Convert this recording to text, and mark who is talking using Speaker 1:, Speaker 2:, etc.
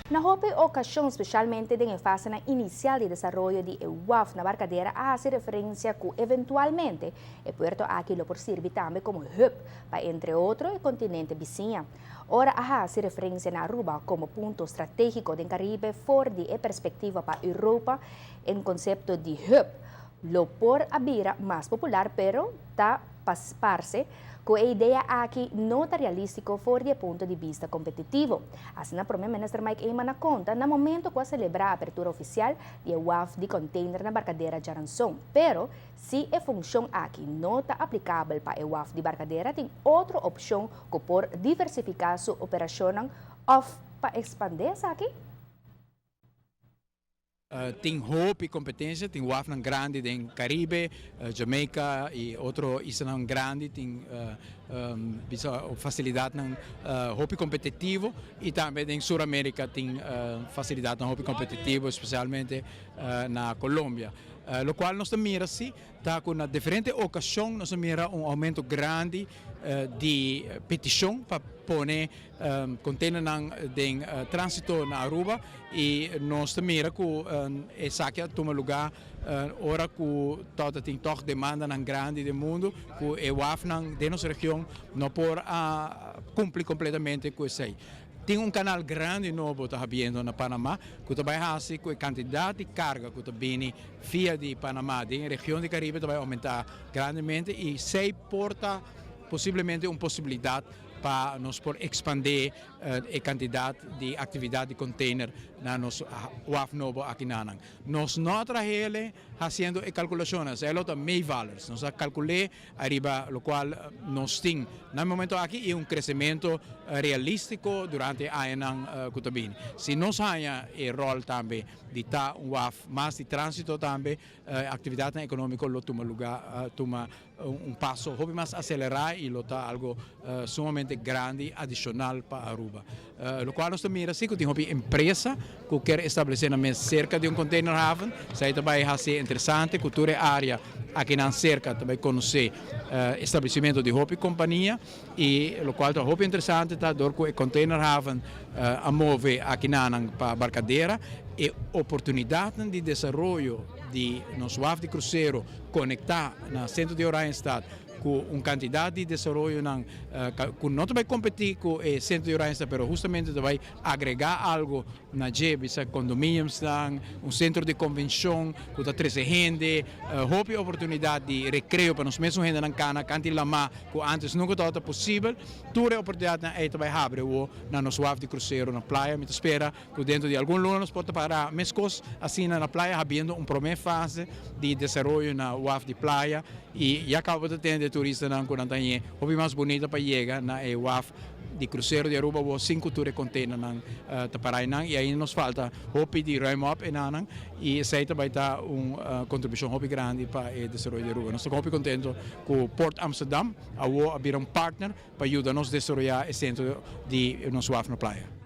Speaker 1: Na hopi ocasion, specialmente den e fase inicial di desaroyo di waf na Barcadera, a haci referencia cu eventualmente e puerto aki lo por sirbi tambe como hub pa, entre otro, e continente bisiña. Ora a haci referencia na Aruba como punto strategico den Caribe for di e perspectiva pa Europa, e concepto di hub lo por a bira mas popular, pero ta parce cu e idea aki no ta realistico for di punto di bista competitivo. Asina Prome Minister Mike Eman a conta na momento cu a celebra e apertura oficial di waf di container na Barcadera diaranson. Pero, si e funcion aki no ta aplicabel pa e waf di Barcadera, tin otro opcion cu por diversifica su operacion of pa expande aki.
Speaker 2: Tin hopi competencia, tin wafnan grandi den Caribe, Jamaica y otro islanan grandi, tin facilidad hopi competitivo y tambe den Sur America tin facilidad hopi competitivo, especialmente na Colombia. Lo cual nos mira si, ta cu na diferente ocasion nos mira un aumento grandi di peticion pa pone container den transito na Aruba y nos mira cu esaki a tuma luga ora cu tin toch demanda grandi di mundo cu e wafnan den nos region no por a cumpli completamente cu esey. Tin un canal grandi nobo ta habriendo na Panama, cu ta bay haci cu e cantidad di carga cu ta bini via di Panama den region di Caribe ta bay aumenta grandemente y esey por ta posiblemente un posibilidad pa nos por expande e cantidad di actividad di container na nos waf nobo aki nan. Nos no a traha haciendo e calculacion, e ta meevallers. Nos a calcula ariba locual nos tin na momento aki y un crecemento realistico durante e aña cu ta bin. Si nos haya e rol tambe di ta un waf mas di transito tambe, actividad economico lo tuma luga, tuma un paso hopi mas acelera y lo ta algo sumamente grandi adicional pa Aruba. Locual nos mira si cu tin hopi empresa cu kier establece nan mes cerca di un container haven, esey tambe ta interesante, cu tur e area aki nan cerca tambe conoce establecimento di hopi compania y locual ta hopi interesante ta door cu e container haven a move aki nan pa Barcadera, e oportunidad di desaroyo di nos waf di crucero conecta na centro di Oranjestad cu un cantidad di desaroyo nan cu no ta bay competi cu e centro di Oranjestad, pero justamente ta bay agrega algo na dje, bisa condominiums nan, un centro di convencion cu ta trece hende, hopi oportunidad di recreo pa nos mes hende nan cana cant'i lama cu antes nunca tabata posibel. Tur oportunidad nan ey ta bay habri na nos waf di crucero na Playa. Mi ta spera cu dentro di algun luna nos por para mescos asina na Playa, habriendo un prome fase di desaroyo na waf di Playa y ya caba di tin turistanan cu nan ta hopi mas bunita pa yega na e waf di crucero di Aruba bo cinco tur container nan ta para nan y ainda nos falta hopi di ruim op en nan y esey tambe ta un contribucion hopi grandi pa e desaroyo di Aruba. Nos ta hopi contento cu Port Amsterdam a bira un partner pa yuda nos desaroya e centro di nos waf na Playa.